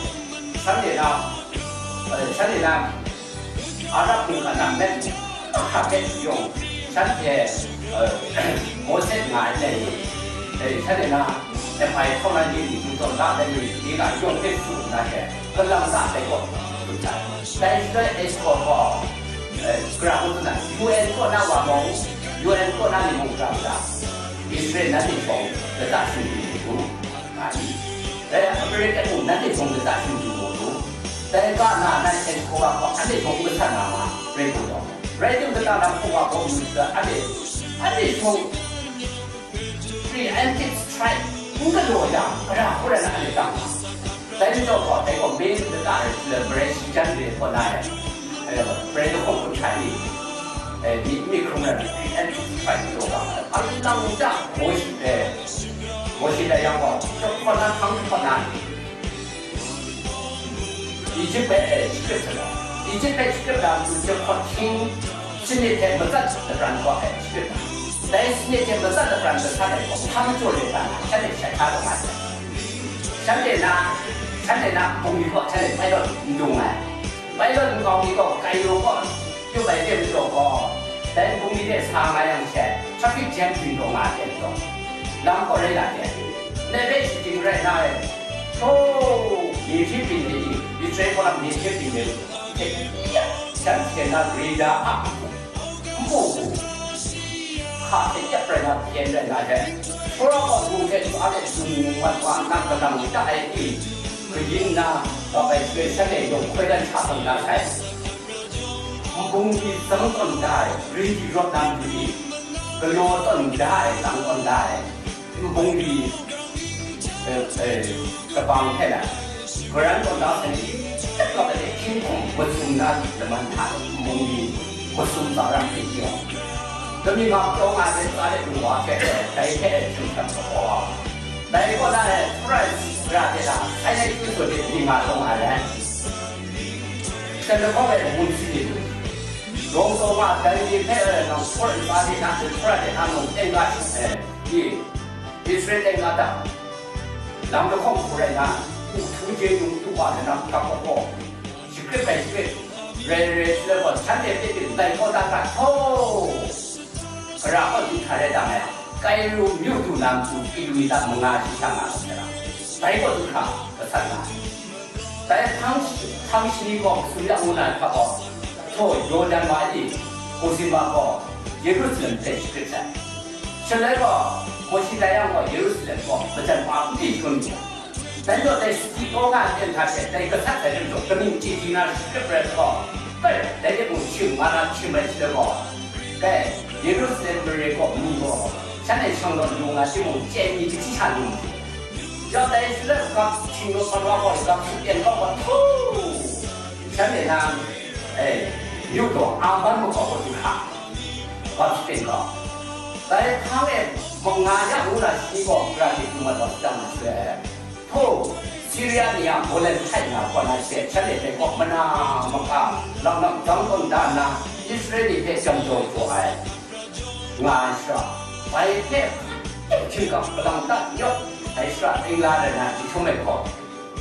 Shanhte na, eh, shanhte na, Arab mung hta na met mung, hkra hpe yawng, shanhte, eh, Mawsek nga ai dai ni, eh, shanhte na, F I hkawng na ni, ni tawn da ai ni, ni na yawng hpe tsun nna hte, kalang ta ai gaw, tsun ai. Dai shaloi Eshkol gaw, eh, gara ngu tsun ai, U N kaw na wa mung, U N kaw na ni mung gara ngu da, Israel nanhte hpawng lata shingkang lu. Nga i. Dai American mung nanhte hpawng lata shingkang mu lu. Dai ga na nan Eshkol gaw anhte hpawng masat na ma rai lu gaw. Rai timung, lata lam hpung wa gaw mu da anhte, anhte hpawng preemptive strike n galaw yang, gara hkru rai na anhte tang nga. Dai majaw gaw, dai gaw main lata rai, Marai shi jan re hkaw na rai. Marai lahkawng hkun hkrai ni, eh, myit, myit hkrung rai, preemptive strike galaw ga, alang ja, Mawshi, eh, Mawshi dai yang gaw, jahkawt na hkang jahkawt na, Egypt hpe, eh, Egypt hpe, Egypt hpe Egypt na matu jahkawt hkying sanit hte matsat lapran gaw, eh, Egypt na. Dai sanit hte matsat lapran gasat ai gaw, hpa majaw re ga na, shanhte shat hta taw nga ai. Shanhte na, shanhte na bungli gaw shanhte pilot n dung ai. Pilot nkau mi gaw Kairo kaw, Yu bai de majaw gaw, dai bungli de sa nga yang she, traffic jam byin taw nga ai hte majaw, lam kaw rai la hte, ndai hpe shating rai na e, hkraw, mye hpyi byin de i, Israel kaw lam mye hpyi byin de, hte ya, shanhte na radar a, npu hku, hka hte ya rai na, hpyen rai na hte, Hkra kaw du hte du a hte dung mat wa nna, kalang ta ai i, kayin na, kaba ai shaloi shanhte yawng hkoi dan hta tawn na sai. Nbungli tsang tawn da ai, ri di rawt na matu i, galaw tawn da ai, tsang tawn da ai, nbungli, eh, eh, kabang hte na, karan tawn da sai ni, tek lawk ai hte hkying hkum masum na laman hta nbungli masum tsawra hte yawng, kami ma pyaw nga ai tsa de lungwa hte, dai hte hkying hkam kau ai. Dai kaw na e, Hpara ra de na, Sainai Hkru tsoi de ni nga taw nga ai. Shanhte hpawng e mun si de lu. Rawng taw nga dai ni hpe, nang hpawt ntsa de na, Hpara de na mung teng ga shing ai, i, Israel teng ga ta, lam lahkawng hku rai na, hku htu je yung htu wa de na, kap hkawk gaw, shakrit ai shakrit, Rai rai shaloi gaw, shanhte hpe byin ndai kawda hkra htaw, Kara kaw du hkra rai dang ai, Kairu myu du na matu kilomita manga shi sha nga ai sara, dai kaw du hkra gasat nga ai. Dai hpang shi-, hpang shani gaw Suria ngu na hta gaw, htaw Yawdan wa e, Kozimba gaw Yerusalem hpe shagrit sai. Shaloi gaw, Mawshe tai yang gaw Yerusalem gaw majan pa n di hkrum yu ai. Dai majaw dai sadi kaw nga ai ten hta hte dai gasat ai lam jaw, kaning chye di na shagrit rai gaw, kai, dai de mung shing nga na hkying rai shaloi gaw, kai, Yerusalem mare kaw mi gaw, shanhte shang law lu nga timung, chye mi kaji sha lu mu. Yawng dai shaloi gap hting law, hpa wa gaw, gap shapyen kau gaw, htu! Shanhte na, e, myu daw Aman makau gaw du hkra, gap shapyen kau. Dai hpang e manga ya ngu na shani gaw, gara hte du mat wa shadang na shaloi, htaw, Siria ni a Golan htai na kaw na she, shanhte dai kaw mana maka, langnam zang tawn da nna, Israel ni hpe jam jaw jaw ai, nga ai shara, bai hpe htinggap galang ta n yawt ai shara, Engla rai na, jahtum ai hkaw,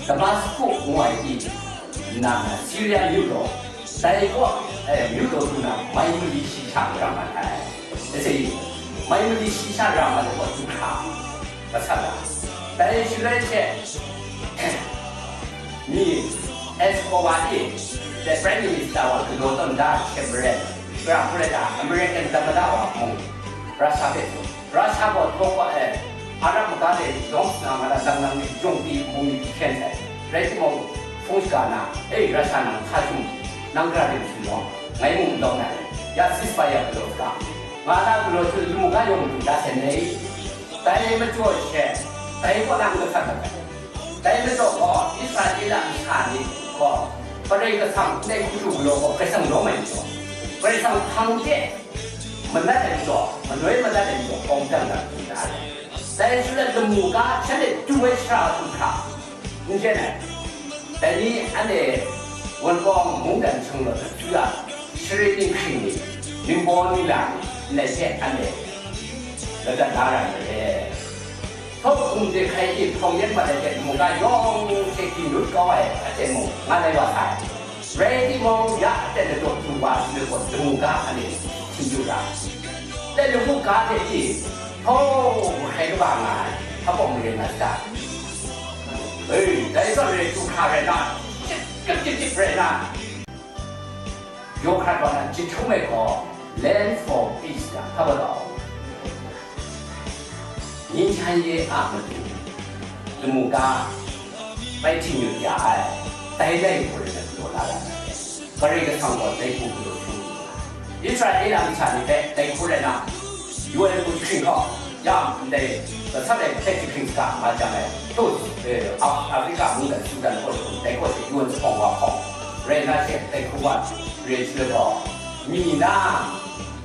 Damasku ngu ai i, nna na Siria myu daw, dai kaw, e, myu daw du na, mai mali shi sha ram ai. Let's say, mai mali shi sha ram ai gaw du hkra, gasat la. Dai shaloi hte, mi Escobar e, the Prime Minister wa galaw tawn da hte maren, gara hku rai ta, American tamada wa mung, Russia hpe tsun. Russia gaw htaw gaw, e, Arab maga de yawng sanga nga na, lang lang ni yawng pyi, mung ni hkyen sai. Rai timung, hpung shaga na, e, Russia nang hka shung, nang gara de machyu nawng, ngai mung n lawm na re, ya ceasefire galaw saga, nga na galaw hte lamu ga yawng matu da sai nei? Dai majaw she, dai kaw na n gasat mat ai. Dai majaw gaw, Israela masha ni gaw, Karai Kasang ndai hku du galaw gaw, Karai Kasang lawm ai majaw, Karai Kasang hpang de manat ai majaw, manoi manat ai majaw, kawng dang dang du da ai. Dai shaloi lamu ga shanhte du ai shara du hkra, n jen ai. Dai ni anhte Wunpawng mungdan shang law hta, share ni hkring ni, ningbaw ningla ni, ndai hte anhte ladat la ra ai. Htaw hkum de hkai e hprawng yen mat ai hte, lamu ga yawng hte ginlut kau ai aten mung nga lai wa sai. Rai timung, ya aten ladaw du wa shaloi gaw, lamu ga anhte htim du ra. Dai lamu ga hte e, htaw, mahkrai kaba nga ai, hpa pawng maren nga saga. Ei, dai zawn re du hkra rai na, chyip chyip chyip rai na, yaw hkrat wa na, jahtum ai gaw, Land for Peace ga hkap ai gaw, ငြိမ်းချမ်းရေးအမတူ lamu ga bai htim yu ya ai, dai lai hku rai na galaw la ra ai. Karai Kasang gaw dai hku galaw hkrum yu ai. Israela masha ni hpe dai hku rai na, U N hku jahkring hkau, ya ndai gasat ai hpe jahkring saga nga jang ai, htaw, e, Af-, Afrika mungdan Sudan kaw jahkring, dai kaw hte U N zuphpawng wa hkawng rai na she, dai hku wa re shaloi gaw, mi na,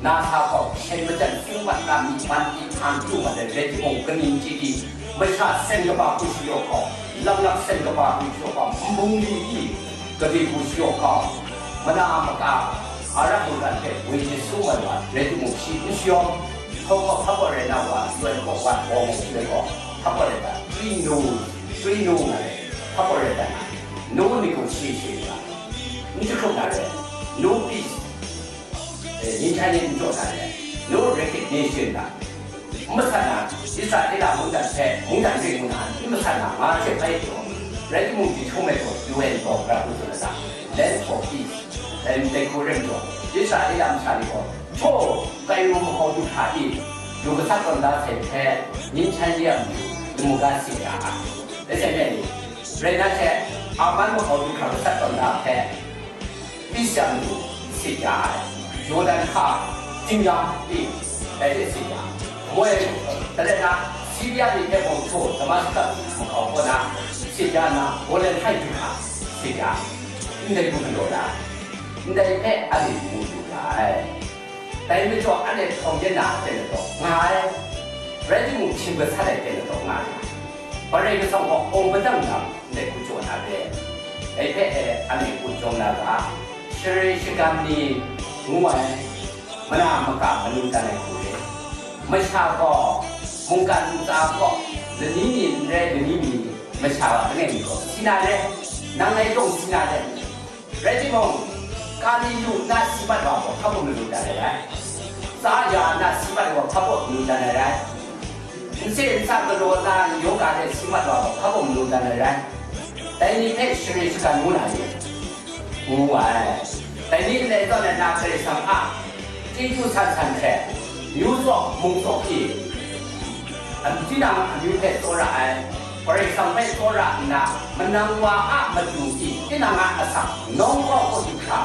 na sa hkawng, shen majan sung mat na, myi man di hpan pru mat ai rai timung, kaning chye di, masha sen kaba hku shayaw hkawng, laklak sen kaba hku shayaw hkawng, nbung li i, gade hku shayaw hkawng, mana maka, Arab mungdan hpe woi jahtum ai wa rai timung, shi n shayawm, hkawng gaw hpa gaw rai na wa, U N kaw wa bawng ai shaloi gaw, hpa gaw rai ta, three no, three no nga ai, hpa gaw rai ta na, no negotiation nga, n jahkrup na rai, no peace, eh, ငြိမ်းချမ်းရေး n jaw na rai, no recognition nga, n masat na, Israela mungdan hpe, mungdan ring ngu na, n masat na, nga hte bai taw, rai timung, jahtum ai gaw, U N gaw, gara hku tsun ai ta, Land for Peace, dai ndai hku rai majaw, Israela masha ni gaw, htaw, Kairu makau du hkra e, du gasat tawn da sai hpe, ငြိမ်းချမ်းရေး a matu, lamu ga sit ya ai. Dai sai me ni, rai na hte, Aman makau du hkra gasat tawn da hpe, Peace a matu sit ya ai, Yawdan hka, Jingyang e, dai hte sit ya ai. Moi, dai rai na, Siria ni hpe mung htaw, Damaskus makau kaw na, sit ya nna, Golan htai du hkra, sit ya ai. Ndai hku galaw na, ndai hpe anhte mu lu ra ai. Dai majaw, anhte hprawng yen na aten ladaw nga ai, rai timung, hpyi gasat ai aten ladaw nga ai. Karai Kasang gaw awng padang lam ndai hku jaw na re. Dai hpe e, anhte hku jaw na ga, share shagam ni ngu ai, mana maka manu tan ai hku re. Masha gaw mungkan ntsa gaw, lani ni n rai, lani ni masha wa langai mi gaw si na re, nang ngai tawng si na re. Rai timung, Galilu na si mat wa gaw hpa bum malu dan ai rai? Tsa ya na si mat wa hpa bum malu dan ai rai? Nse nsa galaw na yawng ga de si mat wa gaw hpa bum malu dan ai rai? Dai ni hpe share shagan ngu na ni? Ngu ai. Dai ni ndai zawn ai na Karai Kasang a chyeju san san hte, myu tsawk mung tsawk i, tinang amyu hpe tsawra ai, Karai Kasang hpe tsawra nna, manang wa a matu i tinang a asak nawng kawk kawt du hkra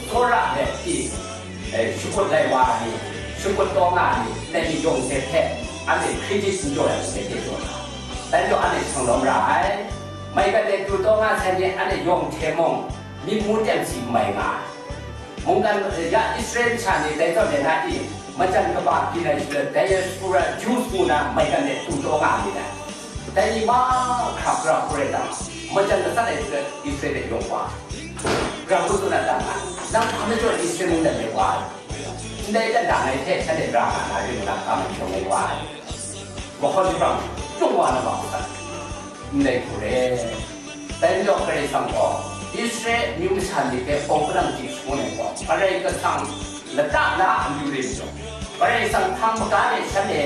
tsawra let i, eh, shakut lai wa ai ni, shakut taw nga ai ni, ndai ni yawng hte hpe, anhte hkrit hkrit n jaw ai hte hte jaw na, dai majaw anhte shang lawm ra ai. Maigan de du taw nga sai ni, anhte yawng hte mung, myit mu teng si n mai nga ai. Mungkan, eh, ya Israel masha ni dai zawn de na i, majan kaba byin ai shada, diaspora Jews ngu na maigan de du taw nga ai ni dai. Dai ni mahkra gara hkrum rai tam, majan gasat ai shada Israel de yawng wa. Gara hkrum tsun na tam nga, nang hpa majaw Israel mungdan de wa ai? Ndai dan dang ai hte shanhte ra nga na ring nna hpa majaw wa ai? Mahkawn shapram, yawng wa na wa masan. Ndai hku re. Dai majaw Karai Kasang gaw, Israel amyu masha ni hpe hpawng padang chye shangun ai gaw, Karai Kasang lata na amyu re majaw, Karai Kasang hpang maga de shanhte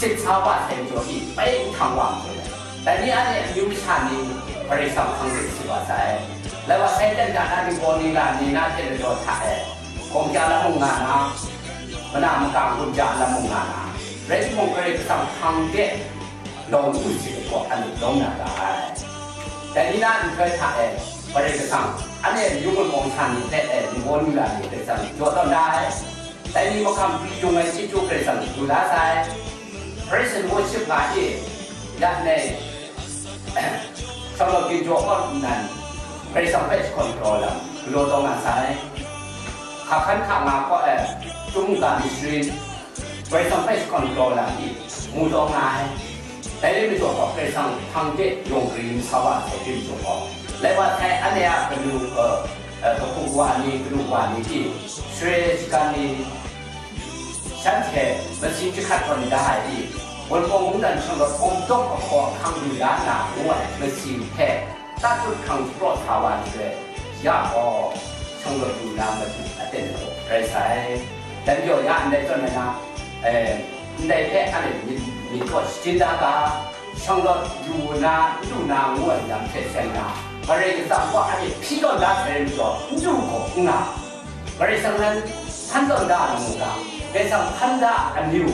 sit sa wa sai majaw i, bai n htang wa majaw, dai ni anhte amyu masha ni Karai Kasang hpang de sit wa sai. Lai wa sai, dan da na ni gaw, ni la ni na hte ladaw hta e, gawng ja lam mung nga na, mana maka gun ja lam mung nga na, rai timung, Karai Kasang hpang de lawm lu si ai gaw, anhte lawm na ga ai. Dai ni na nhtoi hta e, Karai Kasang, anhte yu ngut mawng sha ni hpe e, ninggaw ningla ni Karai Kasang jaw tawn da ai. Dai ni mahkam pri yung ai chyeju Karai Kasang du la sai. Praise and worship nga i, ya nei, Shanglawt ginjaw kaw nnan, Karai Kasang hpe shakawn galaw lam galaw taw nga sai. Hka hkan hka nga kaw e, Chyum mungga myit sharin, Karai Kasang hpe shakawn galaw lam i, mu taw nga ai. Dai rai majaw gaw, Karai Kasang hpang de yawng gari n sa wa ai hte hpyi majaw gaw, lai wa sai, anhte a kanu, eh, eh, kahku wa ni, kanu wa ni hte, share shagan ni, shanhte masi jahkrat tawn da ai i, Wunpawng mungdan shanglawt awng dawng ahkaw ahkang lu la na ngu ai masi hpe, tatut hkrang shapraw sa wa ai shaloi, ya gaw, shanglawt lu na matu aten gaw rai sai. Dai majaw ya ndai zawn ai na, eh, ndai hpe anhte myit, myit kaw shajin da ga, shanglawt lu na, n lu na ngu ai lam hte seng na, Karai Kasang gaw anhte hpyi tawn da sai rai majaw, n lu gaw n nga. Karai Kasang nan hpan tawn da ai mungga, Karai Kasang hpan da ai amyu,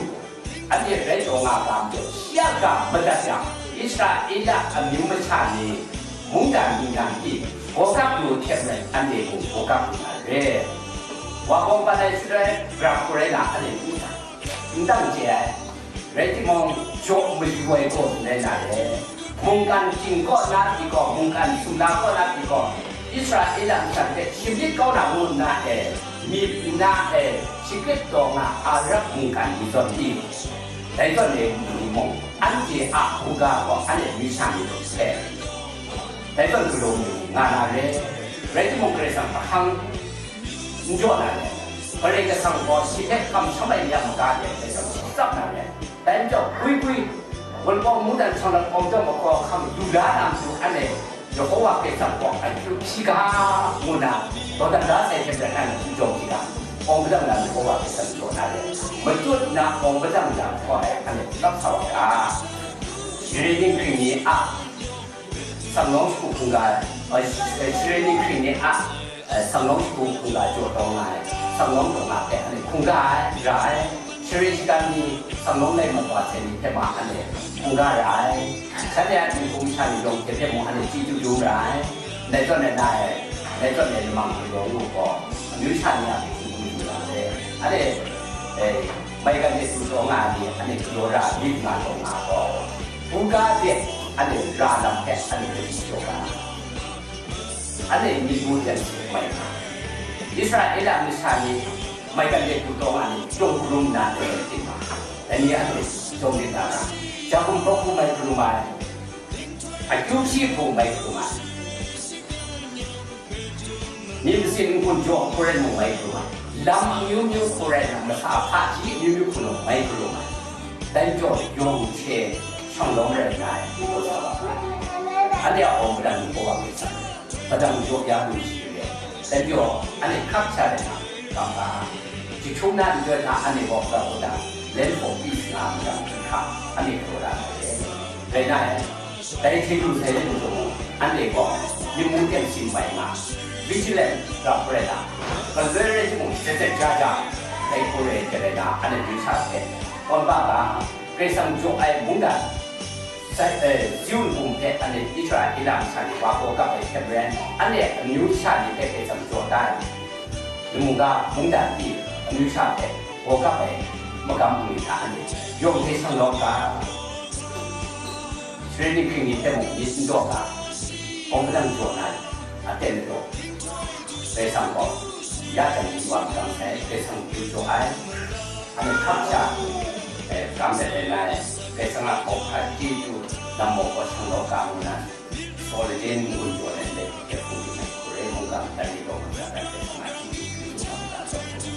anhte rai taw nga ga majaw, shi a ga madat yang, Israela amyu masha ni mungdan mi nan i gawgap lu hte maren, anhte mung gawgap lu na re. Wa gawng pan ai shaloi, grap hku rai na, anhte n dang, n dang chye ai. Rai timung, jaw mayu ai gaw n rai na re. Mungkan ting kaw na pyi gaw, mungkan sumla kaw na pyi gaw, Israela masha hpe shinggyit kau na ngu nna e, myit nna e, shagrit taw nga Arab mungkan ni zawn i, dai zawn e mu ni mung, anhte a hkungga gaw anhte amyu sha ni hpe dai zawn galaw mu nga na re. Rai timung, Karai Kasang ahkang n jaw na re. Karai Kasang gaw shi hpe kamsham ai ni a maga de Karai Kasang tsap na re. Dai majaw, pwi pwi, Wunpawng mungdan shanglawt awng dawng ahkaw ahkang lu la na matu, anhte Yehova Karai Kasang gaw akyu hpyi ga ngu na, dawdan da sai hte maren, anhte n jaw hpyi ga, awng padang lam Yehova Karai Kasang jaw na re. Matut na awng padang lam hkaw ai anhte tsap sa wa ga. Share ni hkring ni a, Sanglawng shagu hkungga, eh, sh-, eh, share ni hkring ni a, eh, sanglawng shagu hkungga jaw taw nga ai, sanglawng taw nga hpe anhte hkungga ai, ra ai, share shagan ni, sanglawng lai mat wa sai ni hpe ma anhte hkungga ra ai, shanhte a dinghku masha ni yawng hte hpe mung anhte chyeju dum ra ai, ndai zawn ai na e, ndai zawn ai lamang hte yawng lu gaw, amyu sha ni a hpe hkungga ra ai, anhte, eh, maigan de du taw nga ai ni, anhte galaw ra myit nga taw nga gaw, hkungga de, anhte ra lam hpe anhte hpe shaw ga, anhte myit mu jan hte mai nga, Israela masha ni maigan de du taw nga ni, yawng hkrum nna, anhte hpe hpyi ma, dai ni anhte jawm lit na ra, jahkum hpraw hku mai hkrum ai, akyu hpyi hku mai hkrum ai. Myit masin n-gun jaw hku rai mung mai hkrum ai, lam amyu myu hku rai nna, masa hpaji amyu myu hku nung mai hkrum ai, dai majaw yawng hte shanglawng rai nna ai, ngu sa wa ai. Anhte a awng padang ni gaw wa hpe sa ai, padang jaw ya lu shi re ai. Dai majaw, anhte hkap sha rai na, kam ga, jahtum na nhtoi hta anhte gaw pra kau da, Land for Peace nga myit hkap, anhte galaw da ai. Rai na e, dai hte du sai let majaw mung, anhte gaw myit mung teng sim bai nga, vigilant rap rai na, galoi rai timung, shazet ja ja, dai hku rai hte rai na, anhte du sha hte, kawn ba ga, Karai Kasang jaw ai mungdan, sai, eh, Ziun bum hpe anhte Israela masha ni wa gaw kap ai hte maren, anhte amyu sha ni hpe Karai Kasang jaw da ai. Lamu ga mungdan pyi amyu sha hpe gaw kap ai magam bungli hta anhte yawng hte shang lawm ga, Sare ni hpring ni hpe mung myit n daw ga, hkawm padang jaw na ai, aten madaw, Karai Kasang gaw ya jang ni wa magang sai, Karai Kasang pru jaw ai, anhte hkap sha, eh, kam dat ai nai, Karai Kasang a hkawhkam chyeju, lam maw gaw shang lawm ga ngu na, Saul lade ni ngun jaw ai ndai hte hpung di na hku rai mungga dan ni gaw mungga dan hpe sa na hti hti hpung di mungga dan hte.